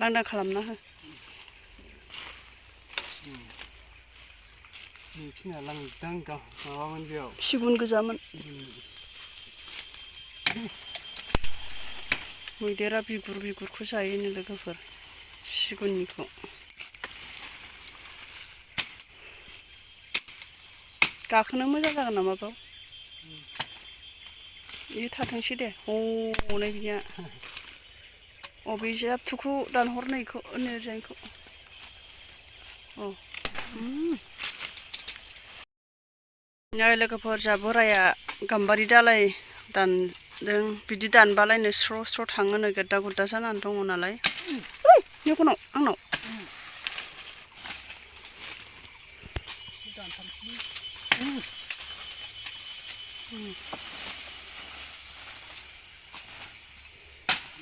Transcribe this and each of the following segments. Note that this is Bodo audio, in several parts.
लांदां खालामना हो सिगुन गोजामोन मैदेरा बिगुरखौ जायोनो लोगोफोर सिगुननिखौ गाखोनो मोजां जागोन नामा बाव इयो थाथोंसै दे हनै बिनिया अबे जाबथुखौ दानहरनायखौ ओरैजायखौ अ नै लोगोफोर जा बोराया गाम्बारि दालाय दानदों बिदि दानबालायनो स्र' स्र' थाङोनो गेद्दा गुद्दा जानानै दङ नालाय निखनाव आंनाव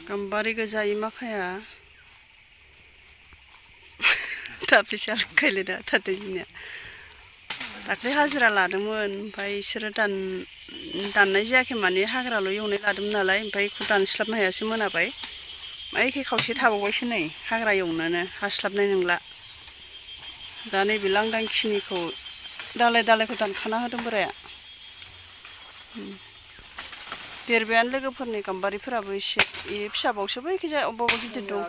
गाम्बारि गोजा इमाखाया दाफ्लिसे आलखायले दा थादैनिया दाख्लै हाजिरा लादोंमोन ओमफ्राय बिसोरो दाननाय जायाखै माने हाग्राल' एवनाय लादोंमोन नालाय ओमफ्राय बेखौ दानस्लाबनो हायासै मोनाबाय एखे खावसे थाबावबायसो नै हाग्रा एवनोनो हास्लाबनाय नंला दा नैबे लांदां खिनिखौ दालायखौ दानखाना होदों बोराया देरबायानो लोगोफोरनि गाम्बारिफोराबो एसे फिसाबावसो बैखिजाया अबेबा गिदिर दं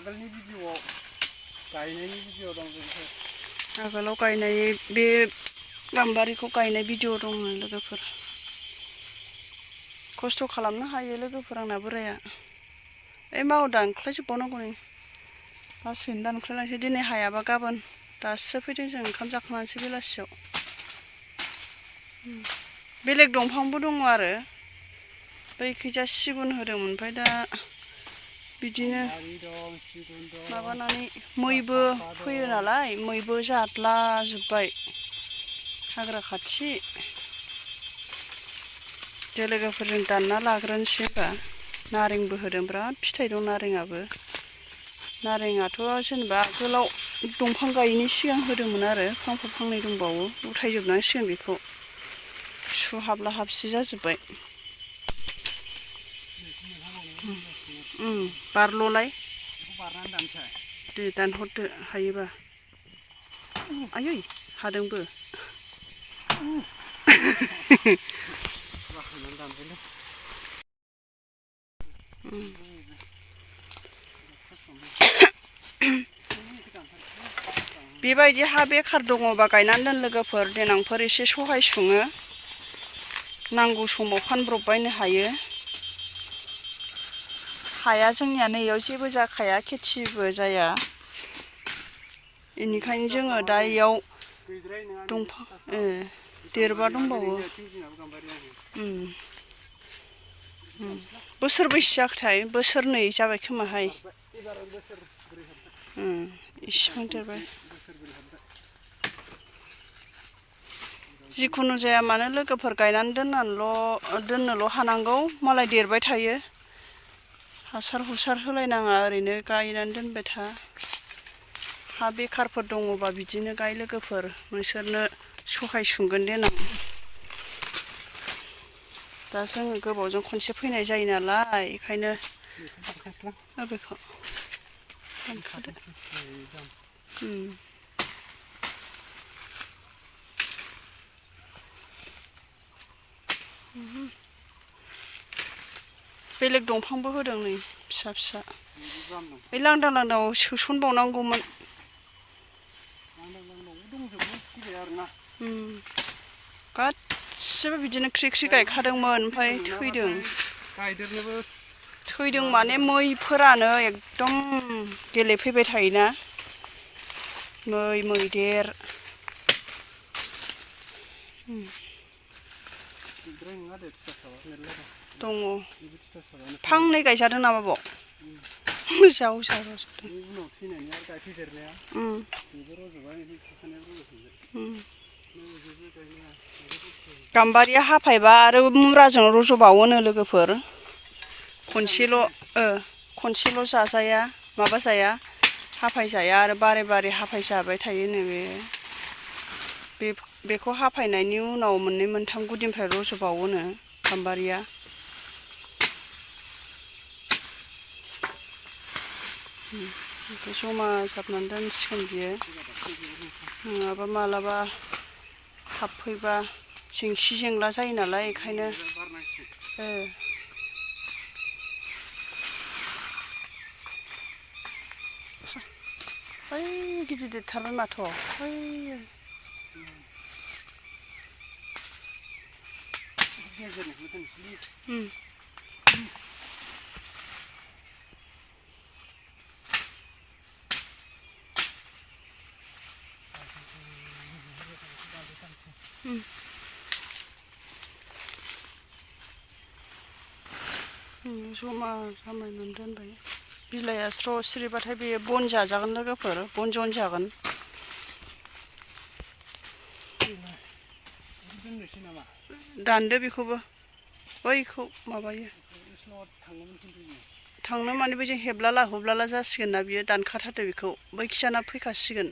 आगोलाव गायनाय बे गाम्बारिखौ गायनाय भिडिअ दं लोगोफोर खस्थ' खालामनो हायो लोगोफोर आंना बोराया माव दानख्लायजोबबावनांगौ नै लासैनो दानख्लायलांसै दिनै हायाबा गाबोन दासो फैदों जों ओंखाम जाखांनानैसो बेलासियाव बेलेग दंफांबो दङ आरो बैखैजा सिगुन होदोंमोन ओमफ्राय दा बिदिनो माबानानै मैबो फैयो नालाय मैबो जादला जोब्बाय हाग्रा खाथि दे लोगोफोरजों दानना लाग्रोनोसै होनबा नारेंबो होदों बिराद फिथाइ दं नारेंआबो नारेंआथ' जेनेबा आगोलाव दंफां गायिनि सिगां होदोंमोन आरो फांफा फांनै दंबावो उथायजोबनांसिगोन बेखौ सुहाबला हाबसि जाजोब्बाय बारल'लाय दे दानहरदो हायोबा आयै हादोंबो बेबायदि हा बेखार दङबा गायनानै दोन लोगोफोर देनांफोर एसे सहाय सुङो नांगौ समाव फानब्रबबायनो हायो हाया जोंनिया नैयाव जेबो जाखाया खेथिबो जाया बेनिखायनो जोङो दा इयाव दंफां देरबा दंबावो बोसोरबैसो जाखोथाय बोसोरनै जाबाय खोमाहाय इसिबां देरबाय जिखुनु जाया मानो लोगोफोर गायनानै दोननोल' हानांगौ मालाय देरबाय थायो हासार हुसार होलायनाङा ओरैनो गायनानै दोनबाय था हा बेखारफोर दङबा बिदिनो गाय लोगोफोर नोंसोरनो सहाय सुंगोन देनां दा जोङो गोबावजों खनसे फैनाय जायो नालाय बेखायनो बेखौ दानखादो बेलेग दंफांबो होदों नै फिसा फिसा बे लांदां लांदांआव सोसनबावनांगौमोन गासिबो बिदिनो ख्रि ख्रि गायखादोंमोन ओमफ्राय थैदों माने मैफोरानो एकदम गेलेफैबाय थायोना मैदेर दङ फांनै गायजादों नामा बाव गाम्बारिया हाफायबा आरो मुराजों रज'बावोनो लोगोफोर खनसेल' जाजाया माबा जाया हाफाय जाया आरो बारे बारे हाफाय जाबाय थायोनो बेखौ हाफायनायनि उनाव मोननै मोनथाम गुदिनिफ्राय रज'बावोनो गाम्बारिया बेखौ जमा जाबनानै दोनसिगोन बियो नङाबा मालाबा हाबफैबा जेंसि जेंला जायो नालाय ओंखायनो ओइ गिदिर देरथारबाय माथो ओइ जमा खालामनानै दोनबाय बिलाइया स्र' सिरिबाथाय बे बन जाजागोन लोगोफोर बन जन जागोन दानदो बेखौबो बैखौ माबायो थांनो माने बैजों हेब्लाला हुब्लाला जासिगोन ना बियो दानखाथारदो बेखौ बैखिजाना फैखासिगोन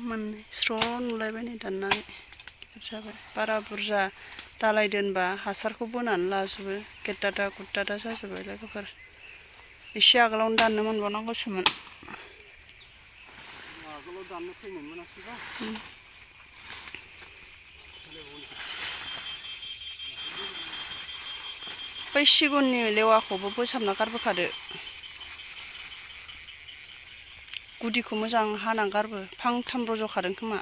मोननै स्र' नुलायबाय नै दाननानै जाबाय बारा बुरजा दालाय दोनबा हासारखौ बोनानै लाजोबो गेद्दादा गुद्दादा जाजोबबाय लोगोफोर एसे आगोलावनो दाननो मोनबावनांगौसोमोन आगोलाव दाननो फैनो मोनासैबा बै सिगुननि लेवाखौबो बोसाबना गारबोखादो गुदिखौ मोजां हाना गारबो फांथाम रज'खादों खोमा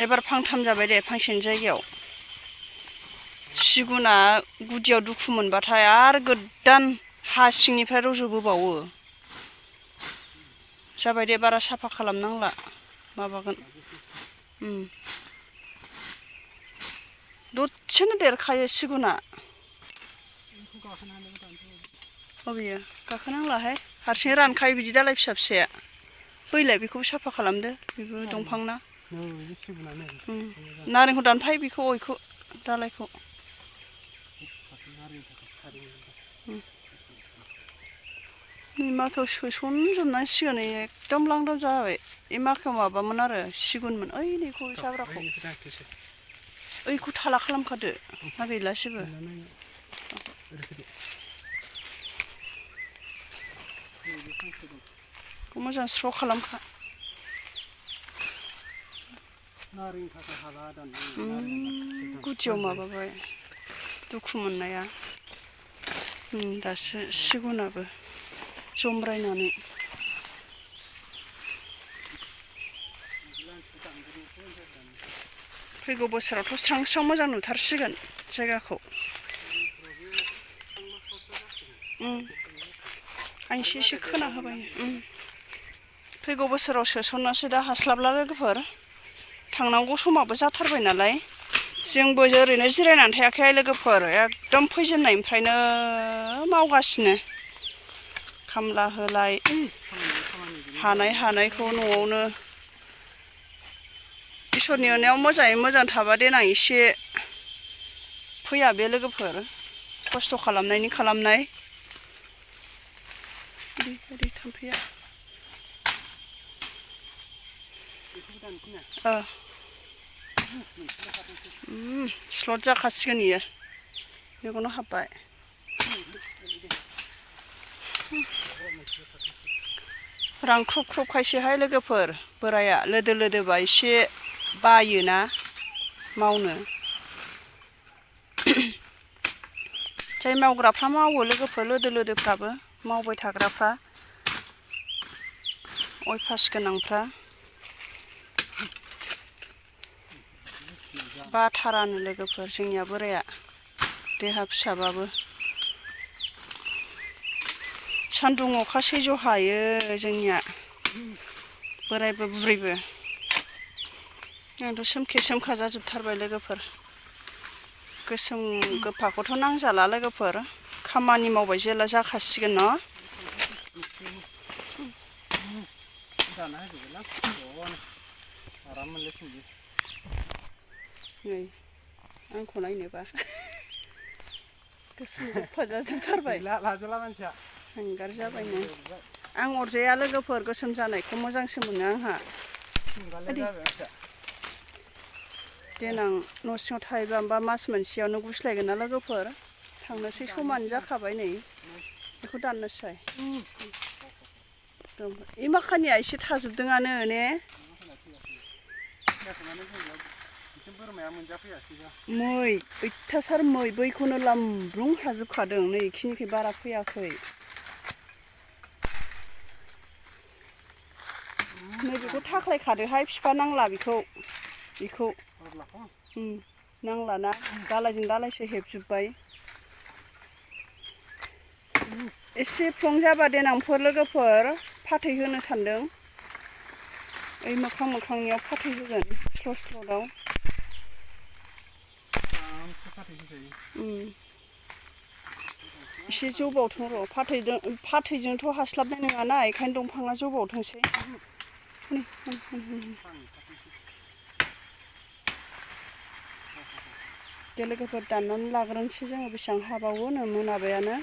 एबार फांथाम जाबाय दे फांसेनि जायगायाव सिगुना गुदियाव दुखु मोनबाथाय आरो गोदान हा सिंनिफ्राय रज'बोबावो जाबाय दे बारा साफा खालामनांला माबागोन दसेनो देरखायो सिगुना अबेयो गाखोनांलाहाय हारसिं रानखायो बिदि दालाय फिसा फिसाया बैलाय बेखौबो साफा खालामदो बेबो दंफां ना नारेंखौ दानफाय बेखौ अयखौ दालायखौ नै माखायाव सोसनजोबनांसिगोन एकदम लांदां जाबाय बे माखायाव माबामोन आरो सिगुनमोन ओइ नैखौ जाब्राखौ ओइखौ थाला खालामखादो मा गैलासेबो मोजां स्र' खालामखा गुदियाव माबाबाय दुखु मोननाया दासो सिगुनाबो जमरायनानै फैगौ बोसोरावथ' स्रां स्रां मोजां नुथारसिगोन जायगाखौ आं एसे खोना होबाय फैगौ बोसोराव सोसननासो दा हास्लाबला लोगोफोर थांनांगौ समाबो जाथारबाय नालाय जोंबो ओरैनो जिरायनानै थायाखै लोगोफोर एकदम फैजेननायनिफ्रायनो मावगासिनो खामला होलाय हानायखौ न'आवनो इसोरनि अननायाव मोजाङै मोजां थाबा देनां एसे फैया बे लोगोफोर खस्थ' खालामनायनि खालामनाय ओरै थांफैया स्लट जाखासिगोन इयो मेगनाव हाबबाय रानख्रबख्रबखायसोहाय लोगोफोर बोराया लोदो लोदोबा एसे बायोना मावनो जाय मावग्राफ्रा मावो लोगोफोर लोदो लोदोफ्राबो मावबाय थाग्राफ्रा अयफास गोनांफ्रा बाथारानो लोगोफोर जोंनिया बोराया देहा फिसाबाबो सान्दुं अखा सैज' हायो जोंनिया बोरायबो बुरैबो आंथ' सोमखे सोमखा जाजोबथारबाय लोगोफोर गोसोम गोफाखौथ' नांजाला लोगोफोर खामानि मावबाय जेला जाखासिगोन न' नै आंखौ नायनोबा गोसोम गोफा जाजोबथारबाय लाजोला मानसिया हांगार जाबायनो आं अरजाया लोगोफोर गोसोम जानायखौ मोजांसो मोनो आंहा देनां न' सिङाव थाहैबा बा मास मोनसेयावनो गुस्लायगोन ना लोगोफोर थांनोसै समानो जाखाबाय नै बेखौ दाननोसै इ माखानिया एसे थाजोबदोंआनो ने मै अयथासार मै बैखौनो लामब्रुं हाजोबखादों नै इखिनिखै बारा फैयाखै नैबेखौ थाख्लायखादोहाय बिफा नांला बेखौ नांलाना दालायजों दालायसो हेबजोब्बाय एसे फ्लं जाबा देनांफोर लोगोफोर फाथै होनो सानदों ओइ मोखां मोखांनियाव फाथै होगोन स्ल'आव एसे जौबावथों र' फाथैजोंथ' हास्लाबनाय नङाना बेखायनो दंफाङा जौबावथोंसै दे लोगोफोर दाननानै लाग्रोनोसै जोङो बेसेबां हाबावो मोनाबायानो